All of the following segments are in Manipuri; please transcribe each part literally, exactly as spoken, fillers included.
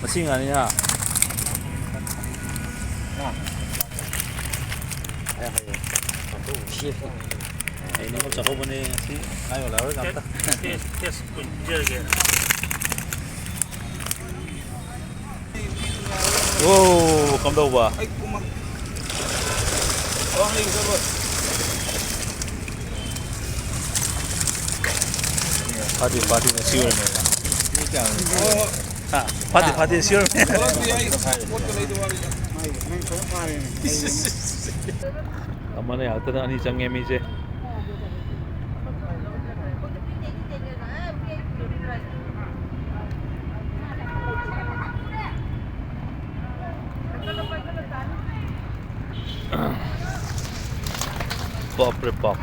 ꯃꯁꯤ ꯉꯥꯅꯤ ꯍꯥ? ꯑꯩ ꯅꯤꯉꯣꯜ ꯆꯥꯛꯀꯧꯕꯅꯦ ꯉꯁꯤ, ꯉꯥ ꯌꯣꯜꯂꯛꯑꯔꯣꯏ ꯀꯅꯥꯝꯇ꯫ ꯇꯦꯁ, ꯇꯦꯁ ꯄꯨꯟꯖꯔꯒꯦ꯫ ꯑꯣ, ꯀꯝꯗꯧꯕ? ꯐꯥꯗꯦ, ꯐꯥꯗꯦ, ꯉꯁꯤ ꯑꯣꯏꯔꯝꯃꯦꯕ꯫ ꯍꯥ? ꯐꯥꯗꯦ, ꯐꯥꯗꯦ, ꯁꯤ ꯑꯣꯏꯔꯝꯃꯦ꯫ ꯑꯃꯅ ꯌꯥꯔꯛꯇꯅ ꯑꯅꯤ ꯆꯪꯉꯦ ꯃꯤꯁꯦ꯫ ꯕꯥꯞ ꯔꯦ ꯕꯥꯞ꯫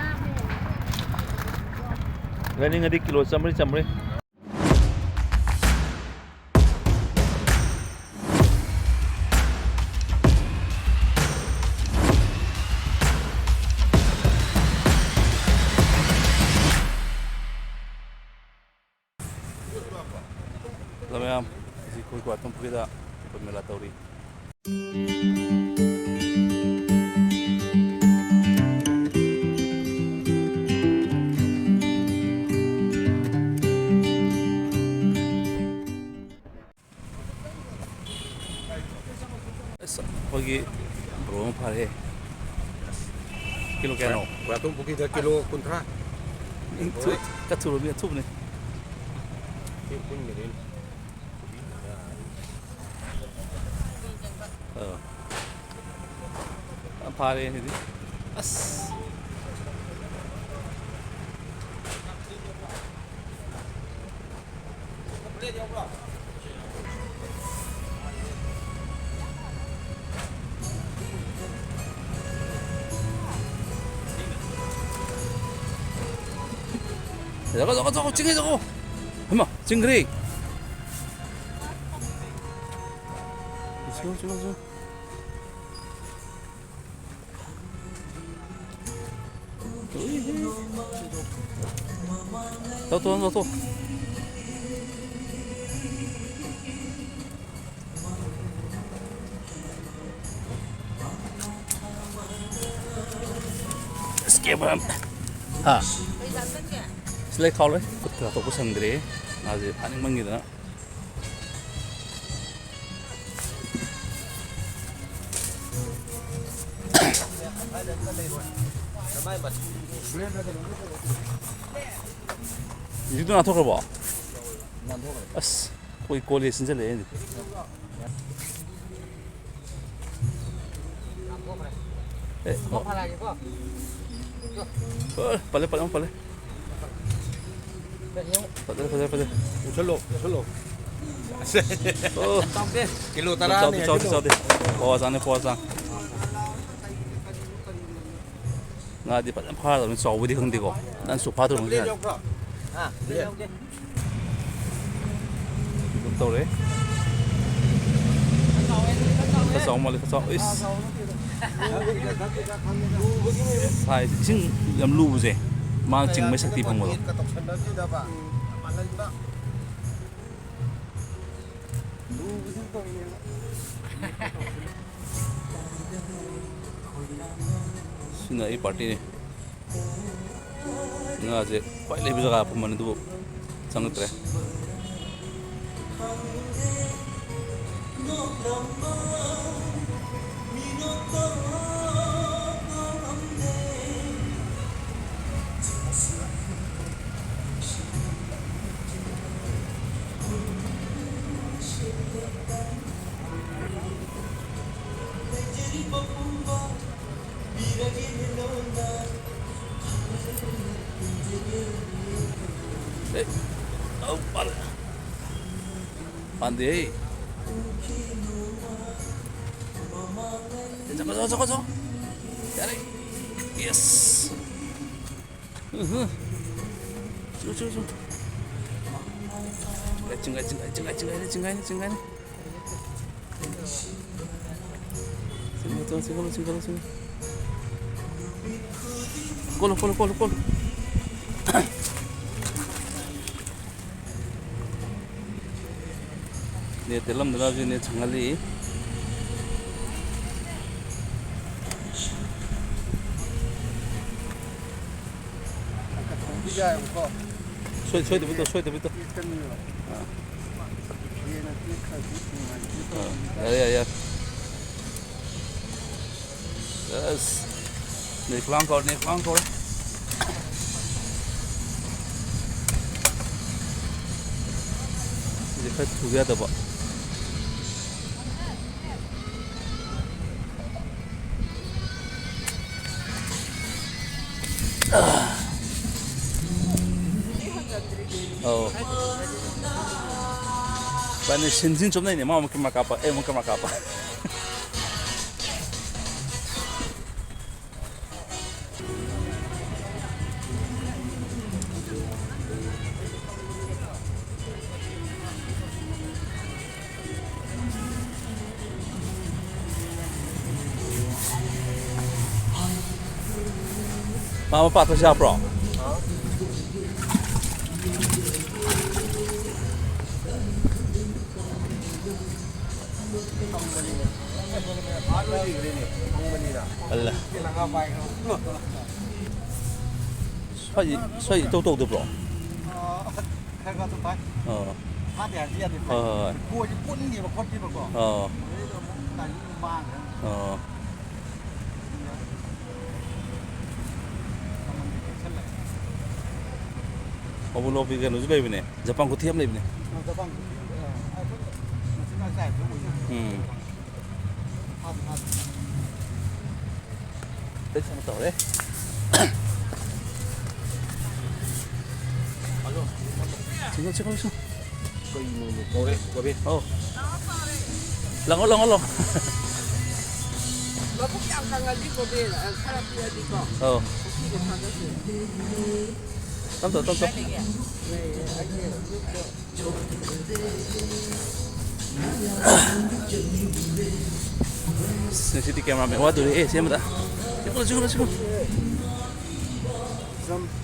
ꯂꯩꯅꯤꯡꯉꯗꯤ ꯀꯤꯂꯣ ꯆꯥꯝꯃꯔꯤ, ꯆꯥꯝꯃꯔꯤ꯫ ꯍꯜꯂꯣ ꯃꯌꯥꯝ, ꯍꯧꯖꯤꯛ ꯑꯩꯈꯣꯏ ꯒꯣꯔꯥꯊꯣꯡ ꯄꯨꯈ꯭ꯔꯤꯗ ꯐꯨꯠꯕꯣꯜ ꯃꯦꯂꯥ ꯇꯧꯔꯤ꯫ ꯑꯁ, ꯑꯩꯈꯣꯏꯒꯤ ꯕ꯭ꯔꯣ ꯑꯃ ꯐꯥꯔꯦ꯫ ꯀꯤꯂꯣ ꯀꯌꯥꯅꯣ? ꯒꯣꯔꯥꯊꯣꯡ ꯄꯨꯈ꯭ꯔꯤꯗ ꯀꯤꯂꯣ ꯀꯨꯟꯊ꯭ꯔꯥ꯫ ꯊꯨ-, ꯈꯔ ꯊꯨꯔꯕꯅꯤ, ꯑꯊꯨꯕꯅꯤ꯫ ꯁꯤ ꯄꯨꯟꯒꯗꯣꯏꯅꯤ꯫ ꯑꯥ꯫ ꯌꯥꯝ ꯐꯥꯔꯦ ꯉꯁꯤꯗꯤ꯫ ꯑꯁ꯫ ꯆꯠꯈꯣ, ꯆꯠꯈꯣ, ꯆꯠꯈꯣ, ꯆꯤꯡꯈ꯭ꯔꯦ, ꯆꯠꯈꯣ꯫ ꯍꯩꯃꯥ, ꯆꯤꯡꯈ꯭ꯔꯦ꯫ ꯆꯠꯈꯣ, ꯆꯠꯈꯣ, ꯆꯠꯈꯣ꯫ ꯂꯧꯊꯣꯛ, ꯂꯧꯊꯣꯛ꯫ ꯍꯥ? ꯁꯤ ꯂꯩ ꯈꯥꯎ ꯂꯩ꯫ ꯈꯨꯠ ꯂꯥꯊꯣꯛꯄ ꯁꯪꯗ꯭ꯔꯦ꯫ ꯉꯥꯁꯦ ꯐꯥꯅꯤꯡꯃꯟꯈꯤꯗꯅ꯫ ꯍꯧꯖꯤꯛꯇ ꯅꯥꯊꯣꯛꯈ꯭ꯔꯕꯣ? ꯑꯁ, ꯑꯩꯈꯣꯏ ꯀꯣꯂꯦꯖ ꯆꯤꯟꯁꯤꯜꯂꯛꯑꯦ꯫ ꯑꯦ, ꯑꯣ꯫ ꯑꯣ, ꯄꯜꯂꯦ, ꯄꯜꯂꯦ, ꯑꯃꯨꯛ ꯄꯜꯂꯦ꯫ ꯐꯖꯔꯦ, ꯐꯖꯔꯦ, ꯐꯖꯔꯦ꯫ ꯎꯁꯜꯂꯣ, ꯎꯁꯜꯂꯣ꯫ ꯑꯣ꯫ ꯀꯤꯂꯣ ꯇꯔꯥꯅꯦ ꯆꯥꯎꯗꯦ, ꯆꯥꯎꯗꯦ, ꯍꯥꯏꯕꯤꯔꯣ꯫ ꯆꯥꯎꯗꯦ꯫ ꯄꯋꯥ ꯆꯥꯡꯅꯦ, ꯄꯋꯥ ꯆꯥꯡ꯫ ꯉꯥꯗꯤ ꯐꯖꯅ ꯐꯥꯔꯕꯅꯤ, ꯆꯥꯎꯕꯗꯤ ꯈꯪꯗꯦꯀꯣ꯫ ꯅꯪꯁꯨ ꯐꯥꯗꯧꯔꯕꯅꯤ ꯌꯥꯅꯤ꯫ ꯌꯥꯎꯕ꯭ꯔꯣ? ꯍꯥ? ꯌꯥꯎꯗꯦ꯫ ꯑꯗꯨꯝ ꯇꯧꯔꯦ꯫ ꯈꯔ ꯆꯥꯎ ꯃꯥꯜꯂꯦ, ꯈꯔ ꯆꯥꯎ꯫ ꯏꯁ꯫ ꯁꯥꯏꯖ ꯏꯁꯤꯡ ꯌꯥꯝ ꯂꯨꯕꯁꯦ, ꯃꯥꯅ ꯆꯤꯡꯕꯩ ꯁꯛꯇꯤ ꯐꯪꯕꯗꯣ꯫ ꯁꯤꯅ ꯑꯩ ꯄꯥꯔꯇꯤꯅꯤ꯫ ꯉꯥꯁꯦ ꯈ꯭ꯋꯥꯏ ꯂꯩꯕ ꯖꯒꯥ ꯐꯝꯕꯅꯤ, ꯑꯗꯨꯕꯨ ꯆꯪꯉꯛꯇ꯭ꯔꯦ꯫ ꯑꯦ, ꯑꯧ, ꯄꯥꯜꯂꯦ꯫ ꯄꯥꯟꯗꯦꯍꯦ꯫ ꯆꯠꯈꯣ, ꯆꯠꯈꯣ, ꯆꯠꯈꯣ, ꯆꯠꯈꯣ꯫ ꯌꯥꯔꯦ꯫ ꯌꯦꯁ꯫ ꯎꯝ꯫ ꯆꯨ, ꯆꯨ, ꯆꯨ꯫ ꯆꯤꯡꯒꯥꯏ, ꯆꯤꯡꯒꯥꯏ, ꯆꯤꯡꯒꯥꯏ, ꯆꯤꯡꯒꯥꯏꯅꯤ, ꯆꯤꯡꯒꯥꯏꯅꯤ, ꯆꯤꯡꯒꯥꯏꯅꯤ꯫ ꯆꯤꯡꯒꯥꯏ, ꯆꯤꯡꯒꯥꯏ, ꯆꯤꯡꯒꯥꯏ, ꯆꯤꯡꯒꯥꯏ꯫ ꯀꯣꯜꯂꯣ, ꯀꯣꯜꯂꯣ, ꯀꯣꯜꯂꯣ, ꯀꯣꯜꯂꯣ꯫ ꯅꯦꯠ ꯇꯦꯜꯂꯝꯗꯅ ꯍꯧꯖꯤꯛ ꯅꯦꯠ ꯁꯪꯍꯜꯂꯤ꯫ ꯌꯥꯏꯕꯀꯣ꯫ ꯁꯣꯏ-, ꯁꯣꯏꯗꯕꯤꯗꯣ, ꯁꯣꯏꯗꯕꯤꯗꯣ꯫ ꯇꯦꯛꯀꯅꯤꯕ꯫ ꯑꯥ꯫ ꯌꯦꯟꯅ ꯇꯦꯛꯈ꯭ꯔꯗꯤ ꯅꯨꯡꯉꯥꯏꯇꯦ꯫ ꯑꯥ, ꯌꯥꯔꯦ, ꯌꯥꯔꯦ, ꯌꯥꯔꯦ꯫ ꯑꯁ, ꯅꯦꯛꯂꯥꯡ ꯀꯧꯔꯦ, ꯅꯦꯛꯂꯥꯡ ꯀꯧꯔꯦ꯫ ꯁꯤꯗꯤ ꯈꯔ ꯊꯨꯕ ꯌꯥꯗꯕ꯫ ꯑꯧ꯫ ꯚꯥꯏ, ꯅꯣꯏ ꯁꯤꯟ ꯊꯤꯅ ꯆꯨꯝꯅꯩꯅꯦ꯫ ꯃꯥ ꯑꯃꯨꯛ ꯀꯦꯃꯦꯔꯥ ꯀꯥꯞꯄ, ꯑꯩ ꯑꯃꯨꯛ ꯀꯦꯃꯦꯔꯥ ꯀꯥꯞꯄ꯫ ꯃꯥ ꯃꯄꯥ ꯊꯣꯏꯁꯥ ꯍꯥꯞꯄ꯭ꯔꯣ? ꯑꯜꯂ꯫ ꯁ꯭ꯋꯥꯏꯁꯤ, ꯁ꯭ꯋꯥꯏꯁꯤ ꯏꯇꯧ ꯇꯧꯗꯕ꯭ꯔꯣ? ꯈꯔ ꯈꯔ ꯑꯗꯨꯝ ꯐꯥꯏ꯫ ꯑꯣ꯫ ꯐꯥꯗꯦ ꯍꯥꯏꯔꯗꯤ ꯌꯥꯗꯦ, ꯐꯥꯏ꯫ ꯍꯣꯏ, ꯍꯣꯏ, ꯍꯣꯏ꯫ ꯈꯣꯏꯁꯦ ꯄꯨꯟꯈꯤꯕ ꯈꯣꯠꯈꯤꯕꯀꯣ꯫ ꯑꯣ꯫ ꯑꯗꯩꯗ ꯑꯃꯨꯛ ꯇꯥꯏꯃꯤꯡ ꯃꯥꯡꯈ꯭ꯔꯦ꯫ ꯑꯣ꯫ ꯀꯕꯣꯂꯣꯞꯀꯤ ꯀꯩꯅꯣꯁꯨ ꯂꯩꯕꯅꯦ, ꯖꯄꯥꯟ ꯀꯣꯊꯤ ꯑꯃ ꯂꯩꯕꯅꯦ꯫ ꯑ, ꯖꯄꯥꯟ ꯀꯣꯊꯤ, ꯑ, ꯑꯩꯈꯣꯏ ꯃꯆꯤꯟ ꯃꯅꯥꯎ ꯆꯥꯏꯕꯗꯣ ꯑꯣꯏꯅ꯫ ꯎꯝ꯫ ꯐꯥꯗꯦ, ꯐꯥꯗꯦ꯫ ꯑꯩ ꯁꯨꯝ ꯇꯧꯔꯦ꯫ ꯆꯤꯡꯉꯣ, ꯆꯤꯡꯉꯣ, ꯆꯤꯡꯉꯣ꯫ ꯀꯩꯅꯣꯅꯦ? ꯀꯧꯔꯦ, ꯀꯣꯕꯤ꯫ ꯑꯧ꯫ ꯂꯪꯉꯣ, ꯂꯪꯉꯣ, ꯂꯪꯉꯣ꯫ ꯃꯕꯨꯛ ꯌꯥꯝ ꯀꯪꯉꯗꯤ ꯀꯣꯕꯤ, ꯑ, ꯈꯔ ꯄꯤꯔꯗꯤꯀꯣ꯫ ꯑꯧ꯫ ꯄꯨꯈ꯭ꯔꯤꯗ ꯊꯥꯗꯁꯦ꯫ ꯇꯞ ꯇꯞ, ꯇꯞ ꯇꯞ꯫ ꯀꯥꯏ ꯂꯩꯒꯦ? ꯂꯩꯌꯦ, ꯑꯩꯒꯤ ꯒ꯭ꯔꯨꯞꯇꯣ꯫ ꯉꯁꯤꯗꯤ ꯀꯦꯃꯦꯔꯥꯃꯦꯟ ꯋꯥꯗꯣꯔꯦꯍꯦ, ꯁꯦꯝꯕꯗ꯫ ꯆꯤꯡꯈꯠꯂꯣ, ꯆꯤꯡꯈꯠꯂꯣ, ꯆꯤꯡꯈꯠꯂꯣ꯫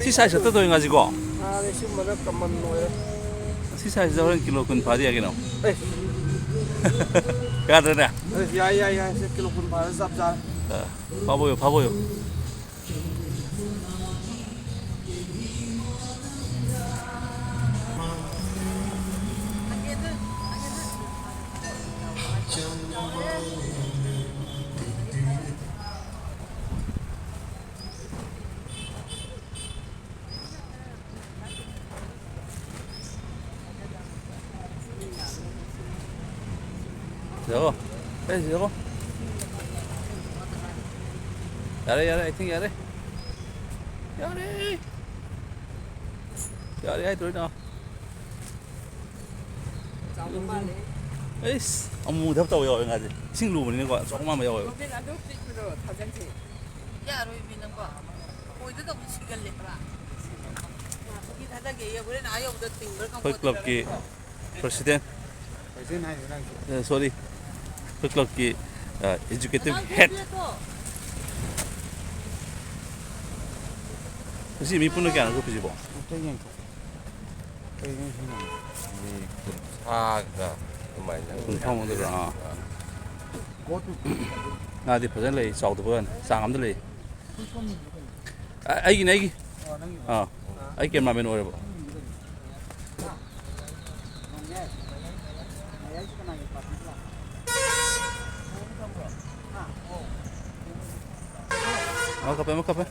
ꯁꯤ size ꯈꯛꯇ ꯇꯧꯔꯤ ꯉꯥꯁꯤꯀꯣ? ꯉꯥꯅꯦ, ꯁꯤꯒꯨꯝꯕꯅ common ꯑꯣꯏꯔꯦ꯫ ꯁꯤ sizeꯁꯤꯗ ꯍꯣꯔꯦꯟ ꯀꯤꯂꯣ ꯀꯨꯟ ꯐꯥꯗꯤ ꯌꯥꯏ ꯀꯩꯅꯣ꯫ ꯑꯦ꯫ ꯌꯥꯗ꯭ꯔꯅꯦ? ꯑꯦ, ꯌꯥꯏ, ꯌꯥꯏ, ꯌꯥꯏ꯫ ꯁꯤ ꯀꯤꯂꯣ ꯀꯨꯟ ꯐꯥꯔꯦ, ꯆꯞ ꯆꯥꯔꯦ꯫ ꯑ, ꯐꯥꯕ ꯑꯣꯏꯌꯨ, ꯐꯥꯕ ꯑꯣꯏꯌꯨ꯫ ꯁꯤꯗꯀꯣ꯫ ꯑꯦ, ꯁꯤꯗꯀꯣ꯫ ꯌꯥꯔꯦ, ꯌꯥꯔꯦ, I think ꯌꯥꯔꯦ꯫ ꯌꯥꯔꯦ꯫ ꯌꯥꯔꯦ ꯍꯥꯏꯗ꯭ꯔꯣ ꯑꯩꯅ? ꯆꯥꯎꯕ ꯃꯥꯜꯂꯦ꯫ ꯑꯩꯁ, ꯑꯃꯨꯛ ꯊꯕꯛ ꯇꯧꯕ ꯌꯥꯎꯋꯦ ꯉꯥꯁꯦ꯫ ꯏꯁꯤꯡ ꯂꯨꯕꯅꯤꯅꯀꯣ, ꯆꯥꯎꯕ ꯃꯥꯟꯕ ꯌꯥꯎꯋꯦꯕ꯫ ꯒꯣꯕꯤꯟ, ꯑꯗꯨ ꯄꯤꯛꯄꯗꯣ ꯊꯥꯖꯟꯁꯦ꯫ ꯌꯥꯔꯣꯏꯃꯤ ꯅꯪꯕꯣ꯫ ꯑꯣꯏꯗ ꯇꯧꯕ ꯁꯤꯒꯜꯂꯦ ꯍꯥꯏꯕ꯫ ꯄꯨꯈ꯭ꯔꯤ ꯊꯥꯗꯒꯦꯌꯦ, ꯍꯣꯔꯦꯟ ꯑꯥ ꯌꯧꯕꯗ ꯇꯤꯡꯕ꯭ꯔꯥ ꯑꯩꯈꯣꯏ ꯈꯪꯄꯣꯠꯇꯦ clubꯀꯤ ꯅꯪ꯫ President꯫ President ꯍꯥꯏꯅꯤ ꯅꯪꯁꯨ꯫ ꯑꯦ, sorry꯫ ꯑꯩꯈꯣꯏ clubꯀꯤ, ꯑ, executive head꯫ ꯉꯁꯤ ꯃꯤ ꯄꯨꯟꯅ ꯀꯌꯥꯅꯣ ꯊꯣꯛꯄꯤꯁꯤꯕꯣ? ꯑꯝꯇ ꯌꯦꯡꯊꯣꯛ-, ꯀꯩꯅꯣ ꯁꯤꯅ? ꯃꯤ ꯀꯨꯟꯊ꯭ꯔꯥꯒ ꯑꯗꯨꯃꯥꯏꯅ꯫ ꯀꯨꯟꯊ꯭ꯔꯥꯃꯨꯛ ꯑꯣꯏꯗꯣꯏꯔꯥ? ꯑꯥ꯫ Go to꯫ ꯉꯥꯗꯤ ꯐꯖꯅ ꯂꯩ, ꯆꯥꯎꯗꯕ ꯋꯥꯅꯤ, ꯆꯥꯡ ꯑꯃꯗ ꯂꯩ꯫ ꯑ-, ꯑꯩꯒꯤꯅꯦ, ꯑꯩꯒꯤ꯫ ꯑꯣ, ꯅꯪꯒꯤ꯫ ꯑꯥ, ꯑꯩ cameraman ꯑꯣꯏꯔꯕ꯫ ꯑꯃ ꯀꯥꯞꯄꯦ, ꯑꯃ ꯀꯥꯞꯄꯦ꯫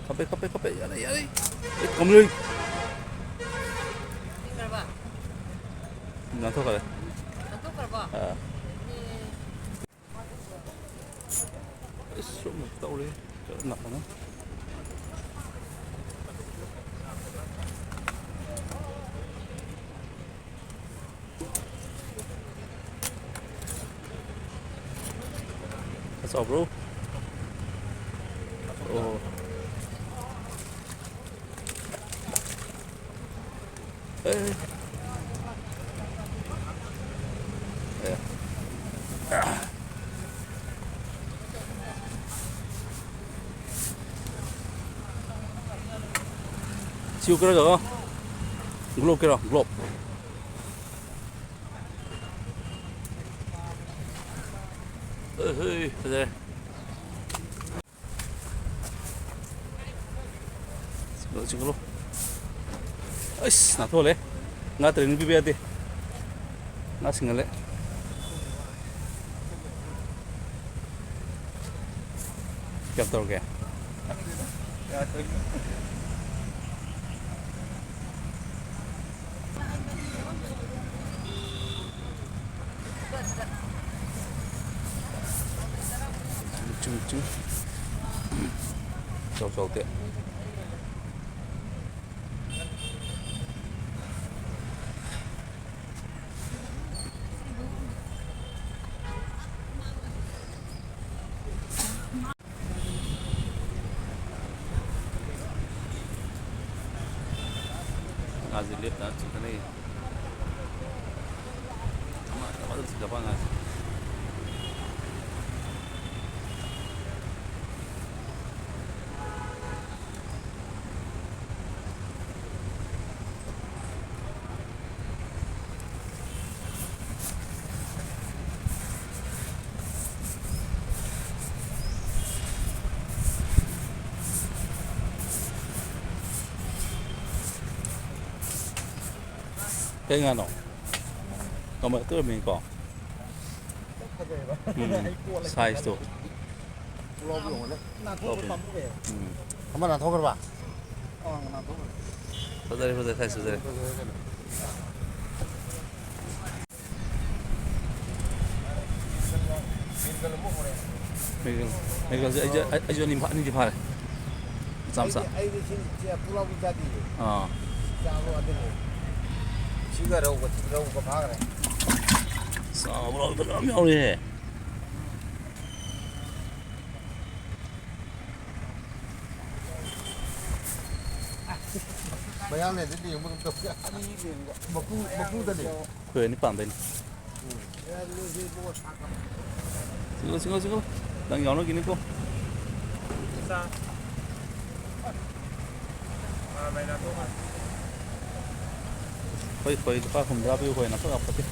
ꯀꯥꯞꯄꯦ, ꯀꯥꯞꯄꯦ, ꯀꯥꯞꯄꯦ꯫ ꯌꯥꯔꯦ, ꯌꯥꯔꯦ꯫ ꯑꯦ, ꯀꯝꯂꯩ꯫ ꯊꯤꯡꯈ꯭ꯔꯕ? ꯅꯥꯟꯊꯣꯛꯈ꯭ꯔꯦ꯫ ꯅꯥꯟꯊꯣꯛꯈ꯭ꯔꯕꯣ? ꯑꯥ꯫ ꯑꯦ꯫ ꯑꯁ, ꯁꯨꯝ ꯇꯧꯔꯦ꯫ ꯅꯥꯀꯟꯗ꯫ ꯆꯥꯎꯕ꯭ꯔꯣ? ꯑꯣ꯫ ꯑꯦ꯫ ꯑꯦ꯫ ꯁꯤ ꯎꯞꯀꯗ꯭ꯔꯣ? Globe ꯀꯤꯔꯣ? Globe꯫ ꯑꯦ, ꯍꯦ, ꯐꯖꯔꯦ꯫ ꯆꯤꯡꯈꯠꯂꯣ, ꯆꯤꯡꯈꯠꯂꯣ꯫ ꯑꯩꯁ, ꯅꯥꯟꯊꯣꯛꯍꯜꯂꯦ꯫ ꯉꯥ training ꯄꯤꯕ ꯌꯥꯗꯦ꯫ ꯉꯥ ꯁꯤꯡꯍꯜꯂꯦ꯫ ꯀꯌꯥꯝ ꯇꯧꯔꯒꯦ? ꯈꯪꯗꯦꯗ꯫ ꯀꯌꯥ ꯇꯧꯔꯤꯅꯣ? ꯆꯨꯝ ꯆꯨꯝ꯫ ꯆꯥꯎ ꯆꯥꯎꯗꯦ꯫ ꯉꯥꯁꯦ ꯂꯦꯞꯇꯅ ꯆꯤꯡꯈꯠꯅꯩ꯫ ꯑꯃ ꯑꯃꯗ ꯆꯤꯡꯈꯠꯄ ꯉꯥꯁꯦ꯫ ꯀꯩ ꯉꯥꯅꯣ? ꯀꯃꯔ ꯑꯣꯏꯔꯝꯃꯤꯀꯣ꯫ ꯎꯝ, ꯁꯥꯏꯖꯇꯣ꯫ ꯎꯝ꯫ ꯐꯖꯔꯦ, ꯐꯖꯔꯦ, ꯁꯥꯏꯖ ꯐꯖꯔꯦ꯫ ꯃꯤꯔꯒꯜ, ꯃꯤꯔꯒꯜꯁꯦ ꯑꯩꯁꯦ, ꯑꯩꯁꯨ ꯑꯅꯤ ꯐꯥ-, ꯑꯅꯤꯗꯤ ꯐꯥꯔꯦ꯫ ꯃꯆꯥ ꯃꯆꯥ꯫ ꯑꯩꯗꯤ, ꯑꯩꯗꯤ ꯁꯤ, ꯁꯤ ꯄꯨꯛꯂꯥꯎꯕꯤ ꯆꯥꯗꯤꯌꯦ꯫ ꯑꯥ꯫ ꯆꯥꯕ ꯑꯗꯨꯅꯤ꯫ ꯁꯤꯒ ꯔꯧꯒ, ꯔꯧꯒ ꯐꯥꯈ꯭ꯔꯦ꯫ ꯆꯥꯎꯕ ꯔꯧ ꯐꯖꯕ ꯌꯥꯝ ꯌꯥꯎꯔꯤꯍꯦ꯫ ꯃꯌꯥꯡ ꯂꯩꯔꯗꯤ ꯂꯦꯡꯕ ꯑꯗꯨꯝ ꯇꯧꯁꯤ꯫ ꯃꯀꯨ, ꯃꯀꯨꯗꯅꯦ꯫ ꯑꯩꯈꯣꯏ ꯑꯅꯤ ꯄꯥꯝꯗꯣꯏꯅꯤ꯫ ꯆꯤꯡꯉꯣ, ꯆꯤꯡꯉꯣ, ꯆꯤꯡꯉꯣ꯫ ꯅꯪ ꯌꯥꯎꯅꯈꯤꯅꯤꯀꯣ꯫ ꯑꯩꯈꯣꯏ ꯈꯣꯏ ꯂꯨꯄꯥ ꯍꯨꯝꯗ꯭ꯔꯥ ꯄꯤꯕ ꯈꯣꯏ ꯅꯥꯊꯣꯛ ꯌꯥꯄꯣꯠꯇꯦ꯫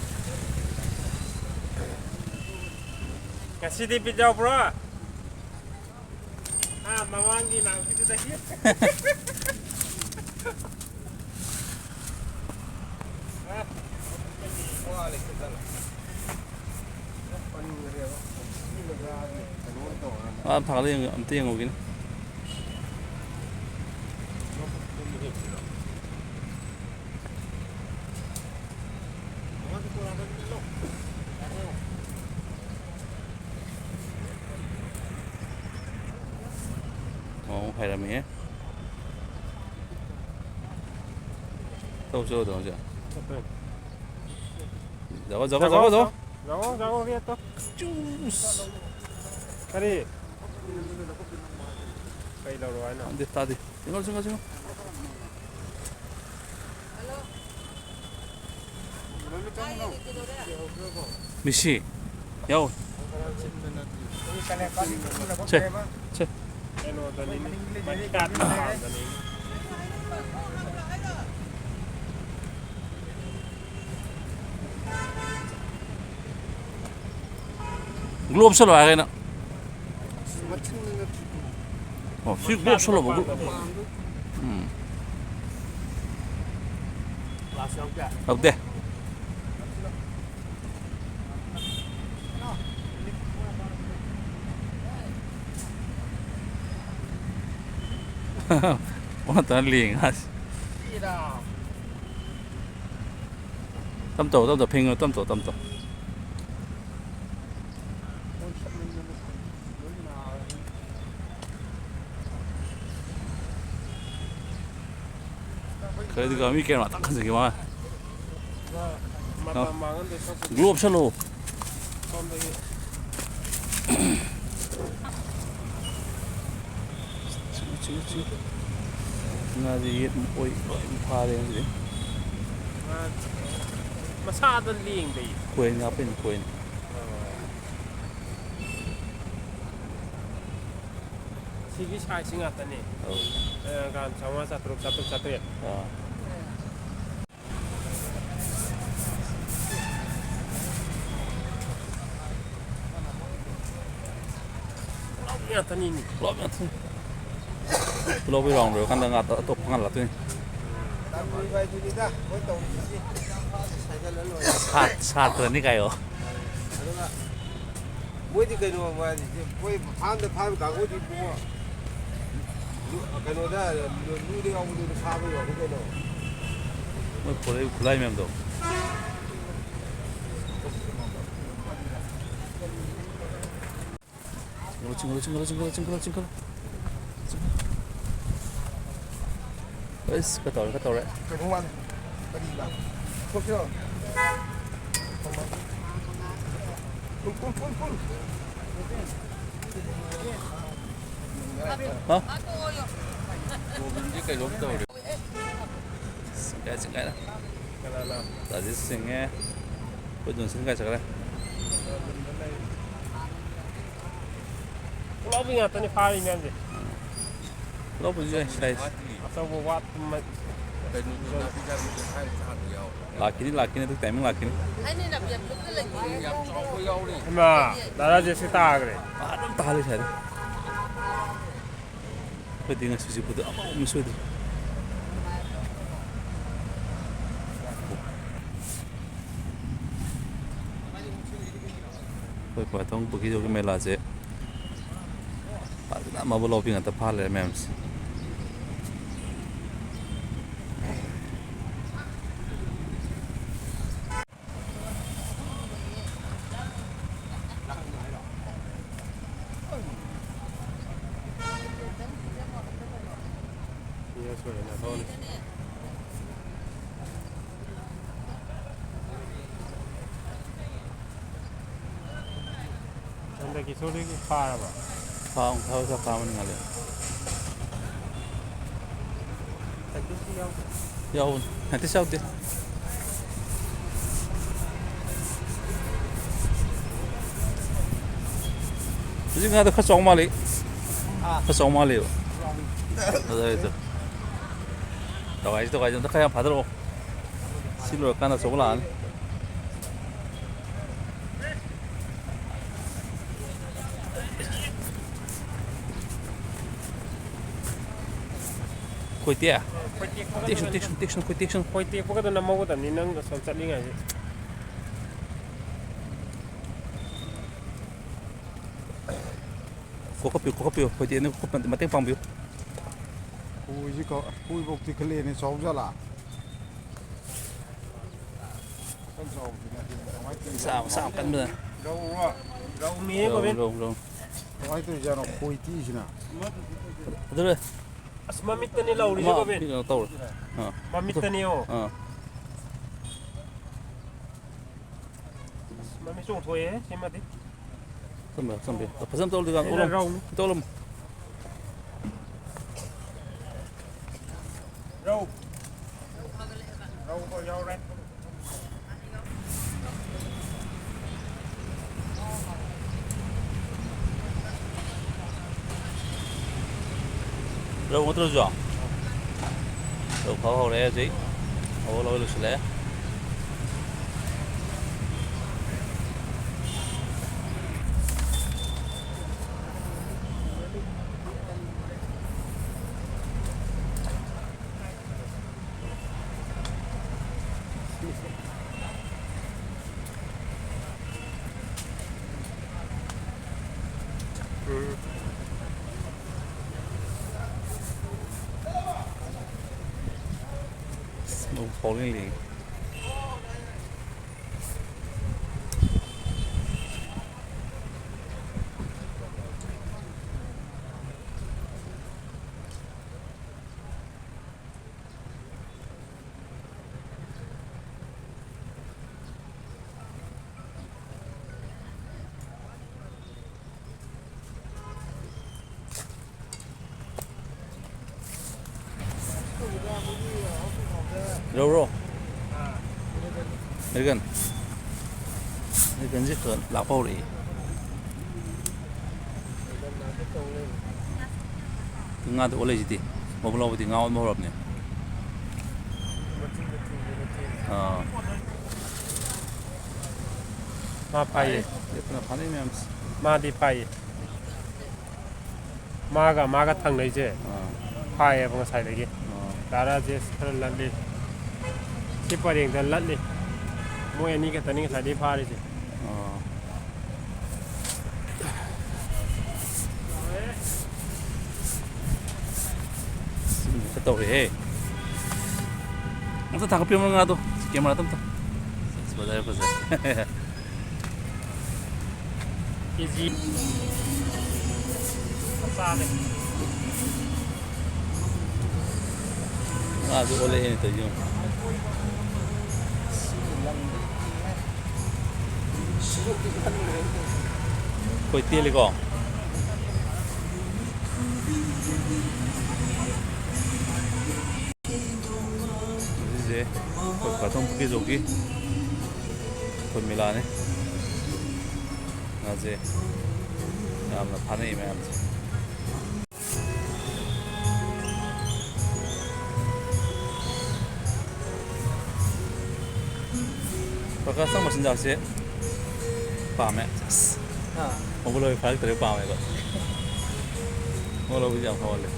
ꯉꯁꯤꯗꯤ ꯕꯤꯠ ꯌꯥꯎꯕ꯭ꯔꯣ? ꯑꯥ, ꯃꯃꯥꯡꯒꯤ ꯂꯥꯡꯕꯤꯗꯨꯗꯒꯤ꯫ ꯑꯥ, ꯊꯥꯒꯠꯂ ꯌꯦꯡ-, ꯑꯝꯇ ꯌꯦꯡꯍꯧꯒꯦꯅꯦ꯫ ꯍꯥꯏꯔꯝꯃꯤꯍꯦ꯫ ꯇꯧ, ꯆꯠꯂꯣ, ꯇꯧ, ꯆꯠꯂꯣ꯫ ꯖꯒꯣ, ꯖꯒꯣ, ꯖꯒꯣ, ꯖꯒꯣ꯫ ꯖꯒꯣ, ꯖꯒꯣ, ꯔꯦꯠꯇꯣ꯫ ꯆꯨꯁ꯫ ꯀꯔꯤ? ꯀꯩ ꯂꯧꯔꯣ ꯍꯥꯏꯅꯣ? ꯇꯥꯗꯦ, ꯇꯥꯗꯦ꯫ ꯆꯤꯡꯉꯣ, ꯆꯤꯡꯉꯣ, ꯆꯤꯡꯉꯣ꯫ ꯃꯤꯁꯤ ꯌꯥꯎ꯫ ꯁꯦ, ꯁꯦ꯫ ꯒ꯭ꯂꯣꯞ ꯁꯠꯂꯣ ꯍꯥꯏꯔꯒ ꯑꯩꯅ꯫ ꯑꯣ, ꯁꯤ ꯒ꯭ꯂꯣꯞ ꯁꯠꯂꯣꯕ, ꯒ꯭ꯂꯣꯞ꯫ ꯎꯝ꯫ ꯌꯥꯎꯗꯦ꯫ ꯑꯣꯟꯅ ꯇꯩꯅ ꯂꯦꯡꯉꯦ ꯍꯥꯏꯁꯦ꯫ ꯇꯞ ꯇꯧ, ꯇꯞ ꯇꯧ, ꯐꯦꯡꯉꯣ, ꯇꯞ ꯇꯧ, ꯇꯞ ꯇꯧ꯫ ꯈꯔꯗꯤ ꯀꯣ ꯃꯤ ꯀꯦꯃꯦꯔꯥ ꯇꯪ ꯈꯟꯖꯒꯦ ꯃꯥ꯫ ꯃꯇꯝ ꯃꯥꯡꯍꯟꯗꯣꯏ ꯁꯔꯨꯛꯄꯨꯗꯤ ꯒ꯭ꯂꯣꯞ ꯁꯠꯂꯣ꯫ ꯁꯣꯝꯗꯒꯤ꯫ ꯆꯤꯡꯉꯨ, ꯆꯤꯡꯉꯨ, ꯆꯤꯡꯉꯨ꯫ ꯉꯥꯁꯦ ꯌꯦꯠ ꯑꯣꯏ ꯂꯣꯏ ꯐꯥꯔꯦ ꯉꯁꯤꯗꯤ꯫ ꯉꯥ ꯃꯁꯥꯗ ꯂꯦꯡꯗꯦ꯫ ꯈꯣꯏꯅ ꯍꯥꯞꯄꯩꯅꯤ, ꯈꯣꯏꯅ꯫ ꯑꯣ꯫ ꯁꯤꯒꯤ ꯁꯥꯏꯖꯁꯤ ꯉꯥꯛꯇꯅꯤ꯫ ꯑꯧ꯫ ꯑ, ꯒ꯭ꯔꯥꯝ ꯆꯥꯝꯃꯉꯥ, ꯆꯥꯇ꯭ꯔꯨꯛ, ꯆꯥꯇ꯭ꯔꯨꯛ, ꯆꯥꯇ꯭ꯔꯦꯠ꯫ ꯑꯥ꯫ ꯄꯨꯂꯞ ꯉꯥꯛꯇꯅꯤꯅꯦ꯫ ꯄꯨꯂꯞ ꯉꯥꯛꯇꯅꯤ꯫ ꯄꯨꯂꯞꯀꯤ ꯔꯥꯎꯟ ꯂꯣꯏꯔꯀꯥꯟꯗ ꯉꯥꯛꯇ ꯑꯇꯣꯞꯄ ꯉꯥꯛ ꯂꯥꯛꯇꯣꯏꯅꯤ꯫ ꯁꯥꯠ-, ꯁꯥꯇ꯭ꯔꯅꯤ ꯀꯥꯏꯌꯣ꯫ ꯑꯗꯨꯒ ꯃꯣꯏꯗꯤ ꯀꯩꯅꯣ, ꯃꯣꯏ ꯐꯥꯝꯗ ꯐꯥꯔꯝ ꯀꯥꯡꯕꯨꯗꯤ ꯏꯕꯨꯡꯉꯣ, ꯂꯨ-, ꯀꯩꯅꯣꯗ, ꯂꯨ-, ꯂꯨꯗ ꯌꯥꯎꯕꯗꯨꯗ ꯐꯥꯕ ꯌꯥꯅꯤ ꯀꯩꯅꯣ꯫ ꯃꯣꯏ ꯄꯨꯔꯛꯏ ꯈꯨꯠꯂꯥꯏ ꯃꯌꯥꯝꯗꯣ꯫ ꯆꯤꯡꯈꯠꯂꯣ, ꯆꯤꯡꯈꯠꯂꯣ, ꯆꯤꯡꯈꯠꯂꯣ, ꯆꯤꯡꯈꯠꯂꯣ, ꯆꯤꯡꯈꯠꯂꯣ꯫ ꯑꯁ, ꯈꯔ ꯇꯧꯔꯦ, ꯈꯔ ꯇꯧꯔꯦ꯫ ꯀꯩꯅꯣ ꯋꯥꯠꯂꯤ꯫ ꯀꯔꯤꯕ? ꯊꯣꯛꯁꯤꯔꯣ? ꯀꯨꯜ, ꯀꯨꯜ, ꯀꯨꯜ, ꯀꯨꯜ꯫ ꯍꯥ? ꯒꯣꯕꯤꯟꯁꯦ ꯀꯩꯅꯣꯝ ꯇꯧꯔꯦ꯫ ꯑꯁ, ꯀꯥꯏ ꯆꯠꯈ꯭ꯔꯦ? ꯀꯅꯥꯅꯣ? ꯔꯥꯖꯦꯁ ꯁꯤꯡꯍꯦ꯫ ꯑꯩꯈꯣꯏ ꯖꯣꯟꯁꯟ ꯀꯥꯏ ꯆꯠꯈ꯭ꯔꯦ? ꯄꯨꯂꯥꯎꯕꯤ ꯉꯥꯛꯇꯅꯤ ꯐꯥꯔꯤ ꯃꯌꯥꯝꯁꯦ꯫ ꯄꯨꯂꯥꯎꯕꯤꯁꯨ ꯌꯥꯏ, ꯁꯤꯗ꯫ ꯑꯆꯧꯕ ꯋꯥꯠ꯫ ꯂꯥꯛꯈꯤꯅꯤ, ꯂꯥꯛꯈꯤꯅꯤ, ꯑꯗꯨ timing ꯂꯥꯛꯈꯤꯅꯤ꯫ ꯍꯩꯃꯥ, ꯗꯥ ꯔꯥꯖꯦꯁꯁꯦ ꯇꯥꯈ꯭ꯔꯦ꯫ ꯐꯖꯅ ꯇꯥꯍꯜꯂꯦ ꯁꯥꯏꯗ꯫ ꯑꯩꯈꯣꯏꯗꯤ ꯉꯁꯤ ꯆꯨꯞꯄꯗ ꯑꯃꯐꯥꯎ miss ꯑꯣꯏꯗ꯭ꯔꯤ꯫ ꯑꯩꯈꯣꯏ ꯀ꯭ꯋꯥꯊꯣꯡ ꯄꯨꯈ꯭ꯔꯤꯗꯨꯒꯤ ꯃꯦꯂꯥꯁꯦ ꯐꯖꯅ ꯃꯕꯨꯛ ꯂꯧꯕꯤ ꯉꯥꯛꯇ ꯐꯥ ꯂꯩꯔꯦ ꯃꯌꯥꯝꯁꯦ꯫ ꯍꯟꯗꯛꯀꯤ ꯁꯣꯔꯤꯒꯤ ꯐꯥꯔꯕ? ꯐꯥꯎ, ꯊꯕꯛ ꯈꯔ ꯐꯥꯕꯅꯤ ꯉꯥꯜꯂꯦ꯫ ꯌꯥꯎꯕꯅꯤ꯫ ꯍꯟꯗꯛ ꯌꯥꯎꯗꯦ꯫ ꯍꯧꯖꯤꯛ ꯉꯥꯗꯣ ꯈꯔ ꯆꯥꯎ ꯃꯥꯜꯂꯤ꯫ ꯑꯥ꯫ ꯈꯔ ꯆꯥꯎ ꯃꯥꯜꯂꯦꯕ꯫ ꯐꯖꯔꯦ꯫ ꯇꯧꯒꯥꯏꯁꯤ, ꯇꯧꯒꯥꯏꯁꯤ꯫ ꯑꯝꯇ ꯈꯔ ꯌꯥꯝ ꯐꯥꯗꯔꯛꯑꯣ꯫ ꯁꯤ ꯂꯣꯏꯔꯀꯥꯟꯗ ꯑꯆꯧꯕ ꯂꯥꯛꯑꯅꯤ꯫ ꯈꯣꯏꯇꯦꯛ꯫ ꯈꯣꯏꯇꯦꯛꯄꯒ ꯇꯦꯛꯁꯅꯨ, ꯇꯦꯛꯁꯅꯨ, ꯇꯦꯛꯁꯅꯨ, ꯈꯣꯏꯇꯦꯛꯁꯅꯨ꯫ ꯈꯣꯏꯇꯦꯛꯄꯒꯗꯨ ꯅꯝꯍꯧꯒꯗꯕꯅꯤ ꯅꯪ ꯑꯁꯣꯝ ꯆꯠꯂꯤꯉꯩꯁꯤ꯫ ꯀꯣꯛꯈꯠꯄꯤꯌꯨ, ꯀꯣꯛꯈꯠꯄꯤꯌꯨ꯫ ꯈꯣꯏꯇꯦꯛꯅ ꯀꯣꯛꯈꯠꯄ ꯅꯠꯇꯦ, ꯃꯇꯦꯡ ꯄꯥꯡꯕꯤꯌꯨ꯫ ꯈꯣꯏꯁꯤ ꯀ-, ꯈꯣꯏꯐꯧ ꯇꯦꯛꯈꯠꯂꯛꯑꯦꯅꯦ, ꯆꯥꯎꯖꯥꯠꯂꯥ? ꯈꯤꯇꯪ ꯆꯥꯎꯕꯗꯤ ꯅꯠꯇꯦ꯫ ꯀꯃꯥꯏꯅ ꯇꯧꯔꯤꯖꯥꯠꯅꯣ? ꯃꯆꯥ, ꯃꯆꯥ ꯑꯃ ꯀꯟꯕꯗ꯫ ꯔꯧꯔꯣ? ꯔꯧꯅꯦ, ꯔꯧ, ꯀꯣꯕꯤ꯫ ꯔꯧ, ꯔꯧ꯫ ꯀꯃꯥꯏꯅ ꯇꯧꯔꯤꯖꯥꯠꯅꯣ? ꯈꯣꯏ ꯇꯦꯛꯏꯁꯤꯅ? ꯑꯗꯨꯅꯦ꯫ ꯑꯁ, ꯃꯃꯤꯠꯇꯅꯤ ꯂꯧꯔꯤꯁꯦ, ꯑꯃ ꯒꯣꯕꯤꯟ꯫ ꯀꯩꯅꯣ ꯇꯧꯔꯦ꯫ ꯑꯥ꯫ ꯃꯃꯤꯠꯇꯅꯤꯌꯣ꯫ ꯑꯥ꯫ ꯑꯁ, ꯃꯃꯤꯠ ꯆꯣꯡꯊꯣꯛꯑꯦ ꯁꯤꯃꯗꯤ꯫ ꯆꯝꯕꯤꯌꯨ, ꯆꯝꯕꯤꯌꯨ꯫ ꯐꯖꯅ ꯇꯧꯔꯗꯤ ꯁꯤꯅ ꯇꯧꯔꯝꯃꯣ꯫ ꯔꯧꯅꯤ꯫ ꯇꯧꯔꯝꯃꯣ꯫ ꯔꯧ꯫ ꯔꯧ ꯌꯥꯎꯔꯦ꯫ ꯔꯧ ꯅꯠꯇ꯭ꯔꯁꯨ? ꯔꯧ ꯐꯥꯎ ꯍꯧꯔꯦ ꯍꯧꯖꯤꯛ꯫ ꯑꯣ, ꯂꯣꯏ ꯂꯣꯏꯁꯤꯜꯂꯦ꯫ ꯎꯝ꯫ ꯃꯕꯨꯛ ꯐꯥꯎꯔꯤꯅꯦ꯫ ꯌꯧꯔꯣ꯫ ꯑꯦꯂꯦꯚꯦꯟ꯫ ꯑꯦꯂꯦꯚꯦꯟꯁꯦ ꯈꯔ ꯂꯥꯞꯄ ꯍꯧꯔꯛꯑꯦ꯫ ꯉꯥꯗ ꯑꯣꯜꯂꯛꯏꯁꯤꯗꯤ꯫ ꯃꯕꯨꯛ ꯂꯥꯎꯕꯗꯤ ꯉꯥ ꯑꯣꯟꯕ ꯍꯧꯔꯕꯅꯦ꯫ ꯑꯥ꯫ ꯃꯥ ꯐꯥꯏꯌꯦ꯫ ꯂꯦꯞꯇꯅ ꯐꯥꯅꯩ ꯃꯌꯥꯝꯁꯦ꯫ ꯃꯥꯗꯤ ꯐꯥꯏꯌꯦ꯫ ꯃꯥꯒ ꯃꯥꯒ ꯊꯪꯅꯩꯁꯦ ꯑꯥ꯫ ꯐꯥꯏꯌꯦꯕ ꯉꯁꯥꯏꯗꯒꯤ꯫ ꯑꯥ꯫ ꯗꯥ ꯔꯥꯖꯦꯁ ꯈꯔ ꯂꯠꯂꯤ꯫ ꯁꯤ ꯄꯔꯦꯡꯗ ꯂꯠꯂꯤ꯫ ꯃꯣꯏ ꯑꯅꯤ ꯈꯛꯇꯅꯤ ꯉꯁꯥꯏꯗꯒꯤ ꯐꯥꯔꯤꯁꯦ꯫ ꯑꯥ꯫ ꯁꯤ ꯇꯧꯔꯦꯍꯦ꯫ ꯑꯝꯇ ꯊꯥꯒꯠꯄꯤꯔꯝꯃꯣ ꯉꯥꯗꯣ꯫ ꯀꯦꯃꯦꯔꯥꯗ ꯑꯝꯇ꯫ ꯑꯁ, ꯐꯖꯔꯦ, ꯐꯖꯔꯦ꯫ ꯀꯦ ꯖꯤ ꯃꯆꯥꯅꯦ꯫ ꯑꯥꯗ ꯑꯣꯜꯂꯛꯑꯦꯅꯦ ꯇꯧꯔꯤꯁꯦ ꯌꯦꯡꯉꯣ꯫ ꯑꯩꯈꯣꯏ ꯇꯦꯜꯂꯤꯀꯣ꯫ ꯁꯤꯁꯦ ꯑꯩꯈꯣꯏ ꯀ꯭ꯋꯥꯊꯣꯡ ꯄꯨꯈ꯭ꯔꯤꯖꯧꯒꯤ ꯑꯩꯈꯣꯏ ꯃꯦꯂꯥꯅꯤ꯫ ꯉꯥꯁꯦ ꯌꯥꯝꯅ ꯐꯥꯅꯩ ꯃꯌꯥꯝꯁꯦ꯫ ꯄ꯭ꯔꯀꯥꯁ ꯅꯪ ꯃꯆꯤꯟꯖꯥꯛꯁꯦ ꯄꯥꯝꯃꯦ꯫ ꯑꯁ, ꯑꯥ꯫ ꯃꯕꯨꯛ ꯂꯣꯏ ꯐꯥꯔꯛꯇ꯭ꯔꯦ ꯄꯥꯝꯃꯦꯕ꯫ ꯃꯕꯨꯛ ꯂꯧꯕꯤꯁꯦ ꯌꯥꯝ ꯍꯧꯍꯜꯂꯦ꯫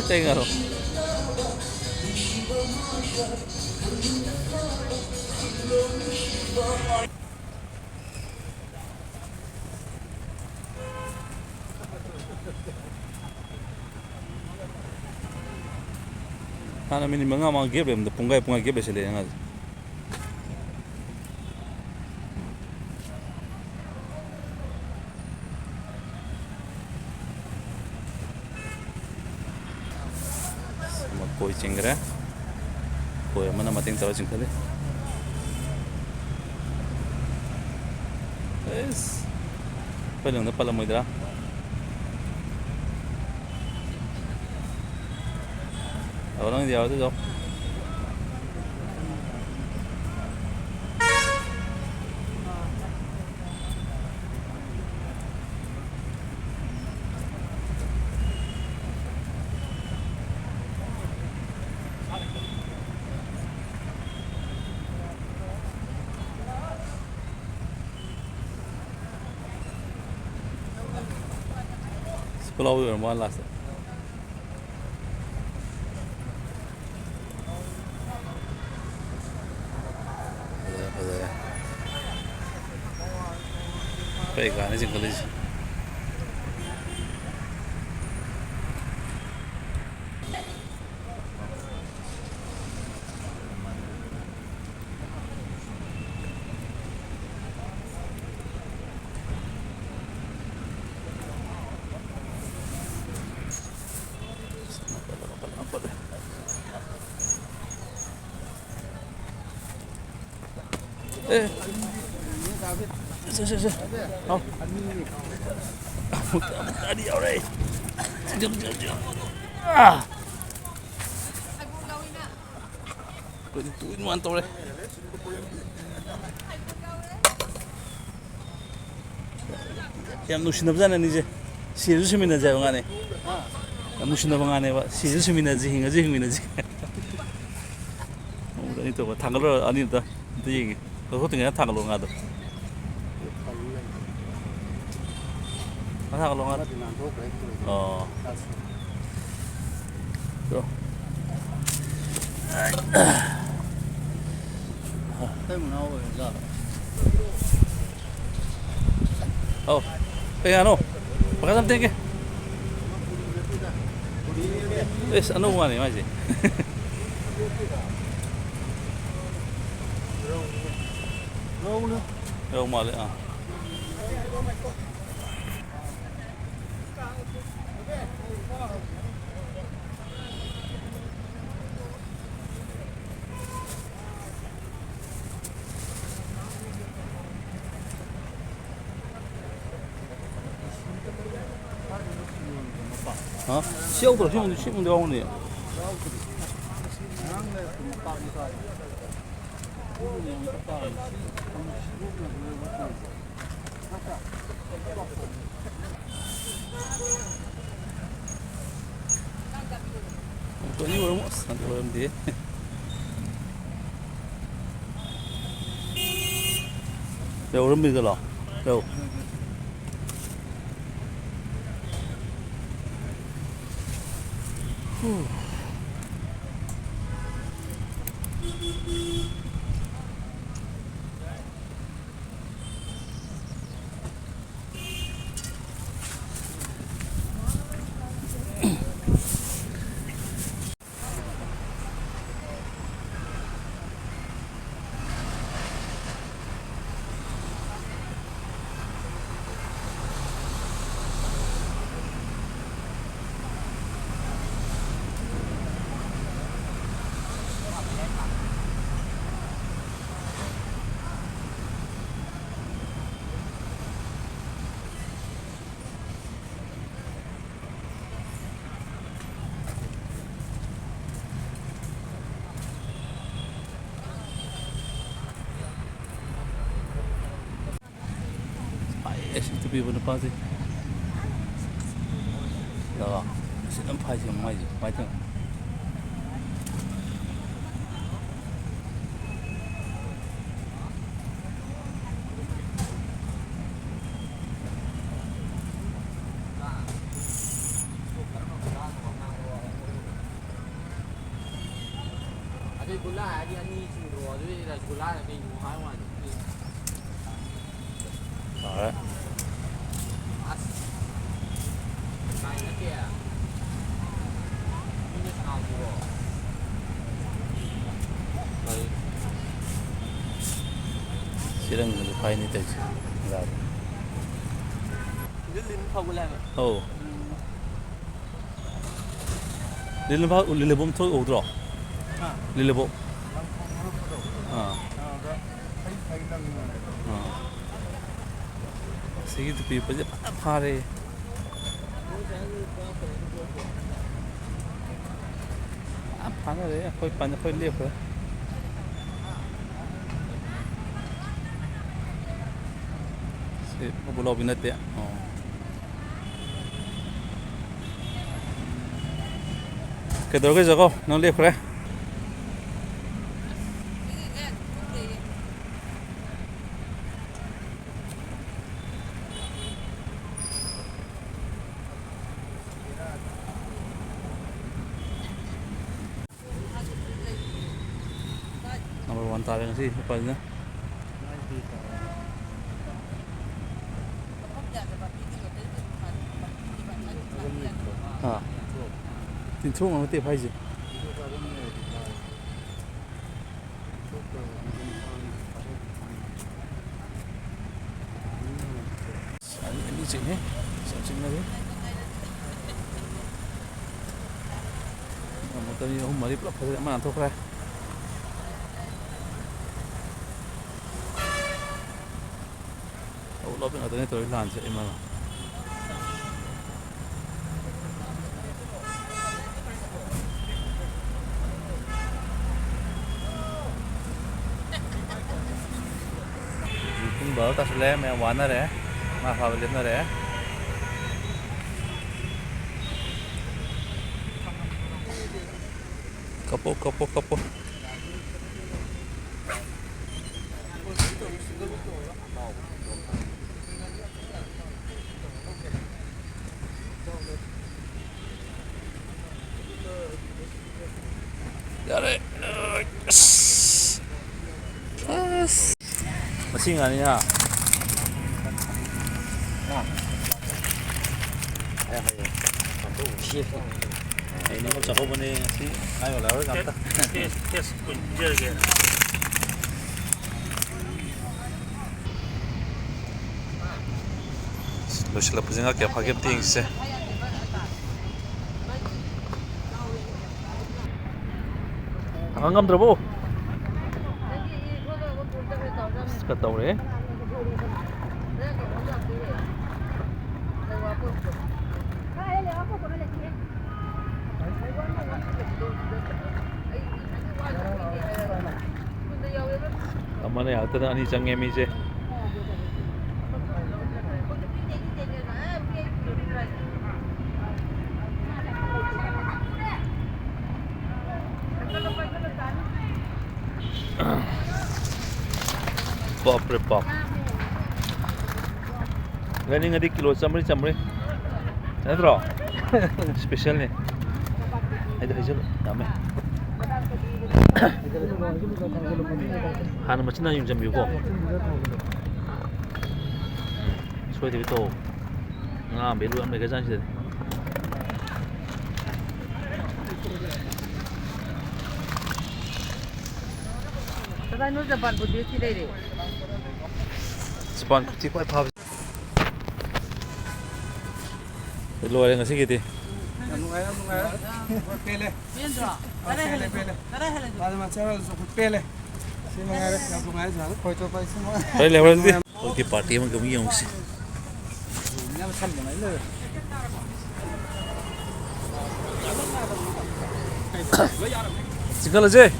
ꯀꯩ ꯉꯥꯔꯣ? ꯍꯥꯟꯅ ꯃꯤꯅꯤꯠ ꯃꯉꯥ ꯃꯉꯥ ꯒꯦꯞ ꯂꯩꯔꯝꯕꯗꯣ ꯄꯨꯡꯈꯥꯏ ꯄꯨꯡꯈꯥꯏ ꯒꯦꯞ ꯂꯩꯁꯜꯂꯛꯑꯦ ꯑꯉꯥꯡꯁꯦ꯫ ꯑꯃ ꯈꯣꯏ ꯆꯤꯡꯈ꯭ꯔꯦ꯫ ꯈꯣꯏ ꯑꯃꯅ ꯃꯇꯦꯡ ꯇꯧꯔ ꯆꯤꯡꯈꯠꯂꯤ꯫ ꯑꯦꯁ, ꯑꯩꯈꯣꯏ ꯂꯝꯗ ꯄꯜꯂꯝꯃꯣꯏꯗ꯭ꯔꯥ? ꯑꯣ, ꯅꯪꯗꯤ ꯌꯥꯔꯣꯏꯗꯣꯏꯗꯣ꯫ ꯄꯨꯂꯥꯎꯕꯤ ꯑꯣꯏꯔ ꯃꯥꯜꯂꯦ ꯂꯥꯁꯇ꯫ ꯐꯖꯔꯦ, ꯐꯖꯔꯦ꯫ ꯀꯩ ꯀꯥꯅꯤ ꯆꯤꯡꯈꯠꯂꯤꯁꯦ? ꯑꯦ꯫ ꯁꯦ, ꯁꯦ, ꯁꯦ꯫ ꯍꯥꯎ꯫ ꯑꯃꯨꯛ, ꯑꯃꯨꯛ ꯑꯅꯤ ꯌꯥꯎꯔꯦ꯫ ꯑꯥ꯫ ꯑꯩꯈꯣꯏꯗꯤ ꯇꯨ ꯏꯟ ꯋꯥꯟ ꯇꯧꯔꯦ꯫ ꯌꯥꯝ ꯅꯨꯡꯁꯤꯅꯕꯖꯥꯠꯅꯤ ꯑꯅꯤꯁꯦ꯫ ꯁꯤꯔꯁꯨ ꯁꯤꯃꯤꯟꯅꯁꯦ ꯍꯥꯏꯕ ꯉꯥꯅꯦ꯫ ꯌꯥꯝ ꯅꯨꯡꯁꯤꯅꯕ ꯉꯥꯅꯦꯕ꯫ ꯁꯤꯔꯁꯨ ꯁꯤꯃꯤꯟꯅꯁꯤ, ꯍꯤꯡꯉꯁꯨ ꯍꯤꯡꯃꯤꯟꯅꯁꯤ꯫ ꯑꯃꯨꯛꯇ ꯑꯅꯤ ꯇꯧꯕ꯫ ꯊꯥꯡꯒꯠꯂꯣ, ꯑꯅꯤ ꯑꯝꯇ, ꯑꯝꯇ ꯌꯦꯡꯒꯦ꯫ ꯂꯧꯊꯣꯛꯇ꯭ꯔꯤꯉꯩꯗ ꯊꯥꯡꯒꯠꯂꯣ ꯉꯥꯗꯣ꯫ ꯉꯥ ꯊꯥꯡꯒꯠꯂꯣ, ꯉꯥꯗꯣ꯫ ꯑꯣ꯫ ꯇꯣ꯫ ꯑꯇꯩ ꯃꯅꯥꯎ ꯑꯣꯏꯔꯖꯥꯠꯂꯣ? ꯑꯧ꯫ ꯀꯩ ꯉꯥꯅꯣ? ꯄꯥꯈꯠ ꯑꯝ ꯇꯦꯛꯀꯦ꯫ ꯑꯦꯁ, ꯑꯅꯧꯕ ꯃꯥꯜꯂꯦ ꯃꯥꯏꯁꯦ꯫ ꯔꯧ ꯃꯥꯜꯂꯦ, ꯑꯥ꯫ ꯍꯥ? ꯁꯤ ꯌꯥꯎꯗ꯭ꯔꯣ? ꯁꯤ ꯌꯥꯎꯗ꯭ꯔꯣ? ꯁꯤ ꯌꯥꯎꯗ꯭ꯔꯣ? ꯌꯥꯎꯗ꯭ꯔꯤ꯫ ꯑꯃꯨꯛꯇ ꯑꯅꯤ ꯑꯣꯏꯔꯝꯃꯣ꯫ ꯑꯁ, ꯑꯗꯨ ꯑꯣꯏꯔꯝꯗꯦ꯫ ꯌꯧꯔꯝꯃꯤꯗ ꯂꯥꯛꯑꯣ꯫ ꯌꯧ꯫ ꯐꯥꯏꯌꯦ, ꯁꯤ ꯇꯨꯄꯤ ꯎꯞꯄ ꯅꯨꯄꯥꯁꯦ꯫ ꯂꯥꯛꯑꯣ꯫ ꯑꯁꯤ ꯑꯗꯨꯝ ꯐꯥꯏꯁꯦ, ꯃꯥꯏꯁꯦ ꯀꯃꯥꯏꯅ ꯇꯧꯔꯤꯅꯣ? ꯑꯗꯩ ꯒꯨꯂꯥ ꯍꯥꯏꯔꯗꯤ ꯑꯅꯤ ꯁꯨꯗ꯭ꯔꯣ? ꯑꯗꯨꯗꯤ ꯔꯁꯒꯨꯂꯥꯅ ꯀꯩꯅꯣ ꯍꯥꯏ ꯋꯥꯅꯤ꯫ ꯐꯔꯦ꯫ ꯑꯁ꯫ ꯀꯥꯏ ꯅꯠꯇꯦ꯫ ꯃꯤꯅ ꯁꯥꯎꯗ꯭ꯔꯣ? ꯐꯩ꯫ ꯁꯤꯔꯪꯗꯁꯨ ꯐꯥꯏꯅꯤ ꯇꯧꯔꯤꯁꯦ꯫ ꯌꯥꯔꯦ꯫ ꯁꯤꯗ ꯂꯤꯟ ꯐꯥꯎꯒꯠꯂꯦ ꯍꯥꯏꯕ꯫ ꯑꯧ꯫ ꯎꯝ꯫ ꯂꯤꯂꯕꯣꯝ ꯊꯣꯛꯍꯧꯗ꯭ꯔꯣ? ꯍꯥ? ꯂꯤꯂꯕꯣꯝ꯫ ꯂꯪꯐꯥꯎ ꯃꯔꯛꯇꯣ꯫ ꯑꯥ꯫ ꯑꯥꯗ ꯐꯩ ꯐꯩ ꯂꯪꯉꯤ ꯃꯥꯜꯂꯦ꯫ ꯑꯥ꯫ ꯑꯁꯤꯒꯤ ꯇꯨꯄꯤ ꯎꯞꯄꯁꯦ ꯐꯖꯅ ꯐꯥꯔꯦ꯫ ꯌꯥꯝ ꯐꯥꯅꯔꯦ꯫ ꯑꯩꯈꯣꯏ ꯄꯟ-, ꯑꯩꯈꯣꯏ ꯂꯦꯞꯈ꯭ꯔꯦ꯫ ꯁꯤ ꯄꯨꯂꯥꯎꯕꯤ ꯅꯠꯇꯦ꯫ ꯑꯣ꯫ ꯀꯩꯗꯧꯔꯒꯦ ꯖꯒꯣ? ꯅꯪ ꯂꯦꯞꯈ꯭ꯔꯦ? ꯋꯥꯟ ꯇꯥꯔꯦ ꯉꯁꯤ ꯂꯨꯄꯥꯁꯤꯅ꯫ ꯑꯥ꯫ ꯇꯤꯟꯊꯣꯛ ꯉꯝꯃ ꯇꯦꯞ ꯍꯥꯏꯁꯦ꯫ ꯑꯅꯤ, ꯑꯅꯤ ꯆꯤꯡꯉꯦ꯫ ꯆꯞ ꯆꯤꯡꯅꯔꯦ꯫ ꯑꯃꯨꯛꯇ ꯃꯤ ꯑꯍꯨꯝ ꯃꯔꯤ ꯄꯨꯂꯞ ꯐꯖꯅ ꯑꯃ ꯅꯥꯟꯊꯣꯛꯈ꯭ꯔꯦ꯫ ꯂꯧ ꯂꯧꯕ ꯉꯥꯛꯇꯅꯦ ꯇꯧꯔꯤ ꯂꯥꯟꯁꯦ ꯏꯃꯥꯅ꯫ ꯄꯨꯡ ꯕꯥꯔꯣ ꯇꯥꯁꯜꯂꯦ, ꯃꯌꯥꯝ ꯋꯥꯅꯔꯦ, ꯉꯥ ꯐꯥꯕ ꯂꯦꯞꯅꯔꯦ꯫ ꯀꯞꯄꯣ, ꯀꯞꯄꯣ, ꯀꯞꯄꯣ꯫ ꯌꯥꯔꯦ꯫ ꯑꯁ꯫ ꯑꯁ꯫ ꯃꯁꯤ ꯉꯥꯅꯤ ꯍꯥ꯫ ꯑꯥ꯫ ꯑꯩ ꯅꯪ ꯆꯥꯍꯧꯕꯅꯦ ꯉꯁꯤ꯫ ꯉꯥ ꯌꯣꯜꯂꯛꯑꯔꯣꯏ ꯀꯅꯥꯝꯇ꯫ ꯇꯦꯁ, ꯇꯦꯁ ꯑꯣꯏꯅ ꯄꯤꯖꯔꯒꯦ꯫ ꯂꯣꯏꯁꯤꯜꯂꯛꯄꯁꯦ ꯉꯥ ꯀꯌꯥ ꯐꯥꯒꯦ ꯑꯝꯇ ꯌꯦꯡꯁꯤꯁꯦ꯫ ꯍꯥꯡ ꯉꯝꯗ꯭ꯔꯕꯣ? ꯑꯁ, ꯈꯔ ꯇꯧꯔꯦ꯫ ꯑꯃꯅ ꯌꯥꯔꯛꯇꯅ ꯑꯅꯤ ꯆꯪꯉꯦ ꯃꯤꯁꯦ꯫ ꯕꯥꯞ ꯔꯦ ꯕꯥꯞ꯫ ꯂꯩꯅꯤꯡꯉꯗꯤ ꯀꯤꯂꯣ ꯆꯥꯝꯃꯔꯤ, ꯆꯥꯝꯃꯔꯤ꯫ ꯅꯠꯇ꯭ꯔꯣ? ꯏꯁꯄꯦꯁꯦꯜꯅꯤ꯫ ꯑꯩꯗꯤ ꯍꯩꯖꯜꯂꯨ꯫ ꯌꯥꯝꯃꯦ꯫ ꯍꯥꯟꯅ ꯃꯆꯤꯟ ꯃꯅꯥꯎ ꯌꯦꯡꯁꯤꯟꯕꯤꯌꯨꯀꯣ꯫ ꯎꯝ, ꯁꯣꯏꯗꯕꯤ ꯇꯧ꯫ ꯉꯥ ꯑꯃ ꯂꯣꯏ ꯑꯃ ꯂꯩꯈ꯭ꯔꯖꯥꯠꯅꯤ ꯁꯤꯗꯗꯤ꯫ ꯀꯗꯥꯏꯅꯣ ꯖꯄꯥꯟ ꯕꯨꯗꯙꯤꯁꯀꯤ ꯂꯩꯔꯦ꯫ ꯖꯄꯥꯟ ꯀꯨꯔꯇꯤ ꯈ꯭ꯋꯥꯏ ꯐꯕ꯫ ꯂꯣꯏꯔꯦ ꯉꯁꯤꯒꯤꯗꯤ꯫ ꯌꯥꯝ ꯅꯨꯡꯉꯥꯏꯔꯦ, ꯌꯥꯝ ꯅꯨꯡꯉꯥꯏꯔꯦ꯫ ꯄꯦꯜꯂꯦ꯫ ꯄꯦꯟꯗ꯭ꯔꯣ? ꯈꯔ ꯄꯦꯜꯂꯦ, ꯍꯦꯜꯂꯁꯨ, ꯄꯦꯜꯂꯦ꯫ ꯈꯔ ꯍꯦꯜꯂꯁꯨ꯫ ꯃꯥꯅꯦ, ꯃꯥꯅꯦ, ꯈꯔ ꯍꯦꯜꯂꯁꯨ ꯑꯩꯈꯣꯏ ꯄꯦꯜꯂꯦ꯫ ꯁꯤ ꯃꯉꯥꯏꯔꯦ, ꯌꯥꯝ ꯅꯨꯡꯉꯥꯏꯔꯦ, ꯁꯥꯔ꯫ ꯈꯣꯏ ꯆꯣꯞꯄ ꯍꯥꯏꯁꯤ ꯃꯉꯥꯏꯔꯦ꯫ ꯍꯣꯔꯦꯟ ꯂꯩꯍꯧꯔꯗꯤ꯫ ꯑꯩꯈꯣꯏꯒꯤ ꯄꯥꯔꯇꯤ ꯑꯃꯒꯤ ꯑꯃꯨꯛ ꯌꯦꯡꯉꯨꯁꯤ꯫ ꯆꯤꯡꯈꯠꯂꯁꯦ꯫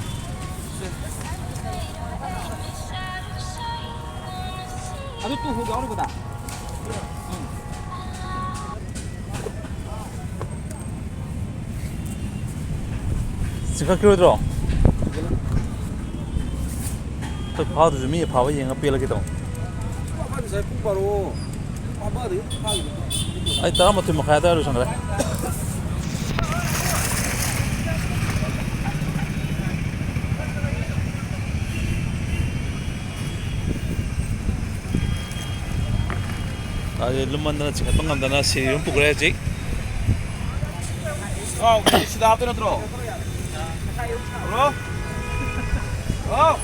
ꯑꯗꯨ ꯇꯨ ꯍꯨꯛ ꯌꯥꯎꯔꯤꯕꯗ꯫ ꯆꯤꯡꯈꯠꯈꯤꯔꯣꯏꯗ꯭ꯔꯣ? ꯑꯩꯈꯣꯏ ꯐꯥꯗꯨꯁꯨ ꯃꯤ ꯑꯐꯕ ꯌꯦꯡꯉ ꯄꯦꯜꯂꯒꯦ ꯇꯧꯅꯤ꯫ ꯉꯁꯥꯏ ꯄꯨꯡ ꯕꯥꯔꯣ ꯑꯃꯗꯒꯤ ꯐꯥꯈꯤꯕ꯫ ꯑꯩ ꯇꯔꯥꯃꯥꯊꯣꯏ ꯃꯈꯥꯏ ꯑꯗꯨꯋꯥꯏ ꯂꯣꯏꯁꯟꯈ꯭ꯔꯦ꯫ ꯑꯗꯨꯗꯤ ꯂꯨꯝꯃꯟꯗꯅ ꯆꯤꯡꯈꯠꯄ ꯉꯝꯗꯅ ꯁꯤꯔꯤ ꯑꯃ ꯄꯨꯈ꯭ꯔꯦ ꯍꯧꯖꯤꯛ꯫ ꯁꯤꯗ ꯍꯥꯞꯇꯣꯏ ꯅꯠꯇ꯭ꯔꯣ? ꯍꯜꯂꯣ? ꯍꯜꯂꯣ?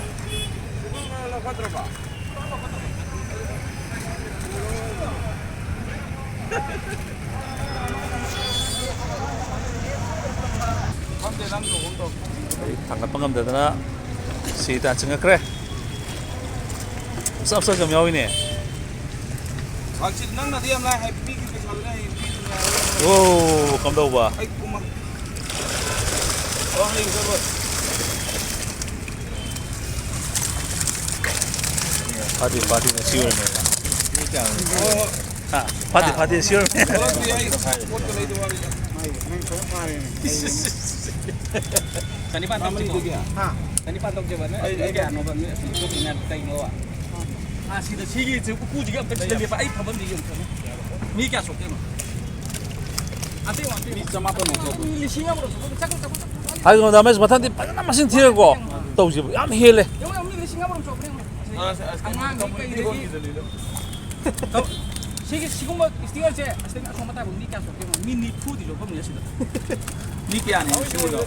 ꯈꯪꯗꯦ, ꯅꯪ ꯇꯧꯕ ꯑꯃ ꯇꯧ꯫ ꯑꯩ ꯊꯥꯡꯒꯠꯄ ꯉꯝꯗꯗꯅ ꯁꯤ ꯇꯥꯟ ꯆꯤꯡꯉꯛꯈ꯭ꯔꯦ꯫ ꯃꯆꯥ ꯃꯆꯥꯁꯨ ꯌꯥꯝ ꯌꯥꯎꯏꯅꯦ꯫ ꯍꯪꯆꯤꯠ ꯅꯪꯅꯗꯤ ꯌꯥꯝ ꯂꯥꯏ ꯍꯥꯏ, ꯄꯤꯒꯤ ꯄꯩꯁꯥꯗꯨꯅ ꯍꯌꯦꯡ ꯄꯤꯗꯣꯏꯅꯦ ꯍꯥꯏꯔꯒ꯫ ꯑꯣ, ꯀꯝꯗꯧꯕ? ꯑꯩ ꯀꯨꯝꯃ-, ꯑꯣ, ꯍꯌꯦꯡ ꯆꯠꯂꯣꯏ꯫ ꯐꯥꯗꯦ, ꯐꯥꯗꯦ, ꯉꯁꯤ ꯑꯣꯏꯔꯝꯃꯦꯕ꯫ ꯃꯤ ꯀꯌꯥ ꯑꯣꯏꯔꯝꯃꯦ? ꯍꯣꯏ, ꯍꯣꯏ꯫ ꯍꯥ? ꯐꯥꯗꯦ, ꯐꯥꯗꯦ, ꯁꯤ ꯑꯣꯏꯔꯝꯃꯦ꯫ ꯊꯣꯛꯂꯛꯇ꯭ꯔꯤ ꯑꯩ, ꯄꯣꯠꯀ ꯂꯩꯗꯧ ꯋꯥꯠꯂꯤꯗ꯫ ꯆꯅꯤꯄꯥꯟ ꯇꯧꯁꯤꯀꯣ꯫ ꯍꯥ? ꯆꯅꯤꯄꯥꯟ ꯇꯧꯁꯦꯕ꯫ ꯅꯣꯏ ꯑꯩ, ꯑꯩ ꯀꯌꯥꯅꯣꯕ? ꯅꯣꯏ ꯑꯁꯤ ꯀꯩꯅꯣꯕ? ꯑꯥ, ꯁꯤꯗ ꯁꯤꯒꯤ ꯎꯀꯨꯁꯤꯒꯤ ꯑꯝꯇ ꯁꯤꯗ ꯂꯦꯞꯄ꯫ ꯑꯩ ꯐꯝꯐꯝꯁꯤ ꯌꯦꯡꯉꯨ꯫ ꯃꯤ ꯀꯌꯥ ꯁꯣꯛꯇꯣꯏꯅꯣ? ꯑꯇꯩ ꯋꯥ, ꯑꯇꯩ ꯋꯥ꯫ ꯃꯤ ꯆꯃꯥꯄꯟ ꯃꯨꯛ ꯁꯣꯛꯇꯣꯏꯅꯤ꯫ ꯃꯤ ꯂꯤꯁꯤꯡ ꯑꯃ ꯁꯣꯛꯇꯣꯏꯅꯤ꯫ ꯆꯠꯈ꯭ꯔꯣ, ꯆꯠꯈ꯭ꯔꯣ, ꯆꯠꯈ꯭ꯔꯣ꯫ ꯍꯥꯏꯒꯨꯝꯕ ꯗꯥꯃꯦꯁ ꯃꯊꯪꯗꯤ ꯐꯖꯅ ꯃꯁꯤꯡ ꯊꯤꯔꯒꯀꯣ ꯇꯧꯁꯤꯕ ꯌꯥꯝ ꯍꯦꯜꯂꯦ꯫ ꯌꯦꯡꯉꯣ, ꯌꯦꯡꯉꯣ, ꯃꯤ ꯂꯤꯁꯤꯡ ꯑꯃꯔꯣꯝ ꯁꯨꯔꯛꯄꯅꯦ, ꯌꯦꯡꯉꯣ꯫ ꯑꯉꯥꯡꯗꯒꯤ ꯀꯩꯗꯒꯤ꯫ ꯁꯤꯒꯤ, ꯁꯤꯒꯨꯝꯕ sticker ꯁꯦ ꯑꯁꯤꯗꯒꯤ ꯑꯁꯣꯝ ꯃꯇꯥꯏꯐꯥꯎ ꯃꯤ ꯀꯌꯥ ꯁꯨꯔꯛꯀꯦ? ꯃꯤ ꯅꯤꯐꯨꯗꯤ ꯁꯨꯔꯛꯄꯅꯦ ꯁꯤꯗ꯫ ꯃꯤ ꯀꯌꯥꯅꯤ ꯁꯤꯒꯤꯗꯣ?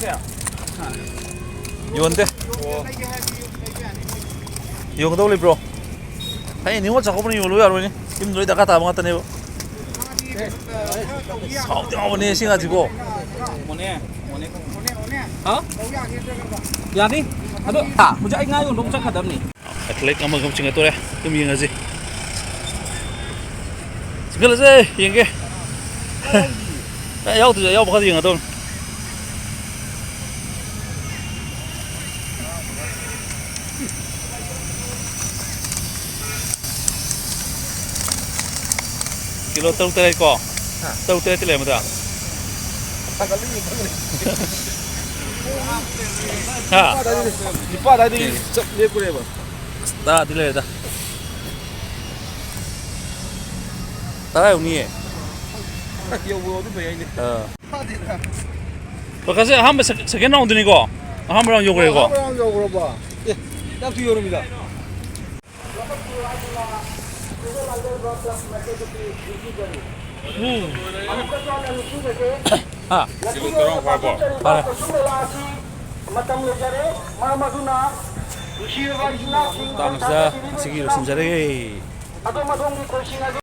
ꯌꯣꯟꯗꯦ꯫ ꯌꯣꯟꯒꯗꯧ ꯂꯩꯕ꯭ꯔꯣ? ꯍꯌꯦꯡ ꯅꯤꯉꯣꯜ ꯆꯥꯛꯀꯧꯕꯅ ꯌꯣꯜꯂꯨ ꯌꯥꯔꯣꯏꯅꯦ꯫ ꯌꯨꯝꯗ ꯂꯣꯏ ꯗꯔꯀꯥꯔ ꯇꯥꯕ ꯉꯥꯛꯇꯅꯦꯕ꯫ ꯍꯥꯎꯗꯤ ꯍꯥꯎꯕꯅꯦ ꯁꯤ ꯉꯥꯁꯤꯀꯣ꯫ ꯃꯣꯅꯦ, ꯃꯣꯅꯦ꯫ ꯍꯥ? ꯌꯥꯅꯤ꯫ ꯑꯗꯣ, ꯍꯥ? ꯍꯧꯖꯤꯛ ꯑꯩ ꯉꯥ ꯌꯣꯟꯕ ꯑꯃꯨꯛ ꯆꯠꯈ꯭ꯔꯗꯕꯅꯤ꯫ ꯑꯦꯊꯂꯦꯠ ꯑꯃꯒ ꯑꯃꯨꯛ ꯆꯤꯡꯈꯠꯇꯣꯔꯦ꯫ ꯑꯗꯨꯝ ꯌꯦꯡꯉꯁꯤ꯫ ꯆꯤꯡꯈꯠꯂꯁꯦ, ꯌꯦꯡꯒꯦ꯫ ꯑꯦ, ꯌꯥꯎꯗ꯭ꯔꯁꯨ ꯑꯌꯥꯎꯕ ꯈꯔ ꯌꯦꯡꯉꯗꯧꯅꯤ꯫ ꯀꯤꯂꯣ ꯇꯔꯨꯛ ꯇꯔꯦꯠ ꯀꯣ? ꯍꯥ? ꯇꯔꯨꯛ ꯇꯔꯦꯠꯇꯤ ꯂꯩꯔꯝꯃꯗ꯭ꯔꯥ? ꯁꯥꯒꯠꯂ ꯌꯦꯡꯕ ꯉꯝꯗꯦ꯫ ꯍꯥ? ꯅꯤꯄꯥꯟ ꯑꯗꯥꯏꯗꯒꯤ, ꯅꯤꯄꯥꯟ ꯑꯗꯥꯏꯗꯒꯤ ꯆꯞ ꯂꯦꯞꯄꯨꯔꯦꯕ꯫ ꯑꯁ, ꯇꯔꯥꯗꯤ ꯂꯩꯔꯦꯗ꯫ ꯇꯔꯥ ꯌꯧꯅꯤꯌꯦ꯫ ꯌꯧꯕ ꯌꯧꯔꯗꯤ ꯐꯩ ꯍꯥꯏꯅꯦ꯫ ꯑꯥ꯫ ꯐꯥꯗꯦꯗ꯫ ꯀꯀꯥꯁꯦ ꯑꯍꯥꯟꯕ ꯁꯦ-, second round ꯗꯨꯅꯤꯀꯣ? ꯑꯍꯥꯟꯕ round ꯌꯧꯈ꯭ꯔꯦꯀꯣ? ꯑꯍꯥꯟꯕ round ꯌꯧꯈ꯭ꯔꯕꯣ? ꯑꯦ, ꯌꯥꯝ ꯊꯨ ꯌꯧꯔꯝꯃꯤꯗ꯫ ꯎꯝ꯫ ꯍꯥ꯫ ꯁꯤꯕꯨ ꯇꯔꯥꯃꯉꯥ ꯐꯥꯔꯕꯣ? ꯐꯥꯔꯦ꯫ ꯃꯇꯝ ꯂꯣꯏꯖꯔꯦ꯫ ꯃꯔꯝ ꯑꯗꯨꯅ ꯅꯨꯡꯁꯤꯔꯕ ꯏꯆꯤꯟ ꯏꯅꯥꯎꯁꯤꯡ, ꯃꯇꯥꯡ ꯑꯁꯤꯗ ꯉꯁꯤꯒꯤ ꯂꯣꯏꯁꯤꯟꯖꯔꯒꯦ꯫ ꯑꯗꯣꯝ ꯑꯗꯣꯝꯒꯤ ꯈꯨꯜꯁꯤꯡ ꯑꯗꯨ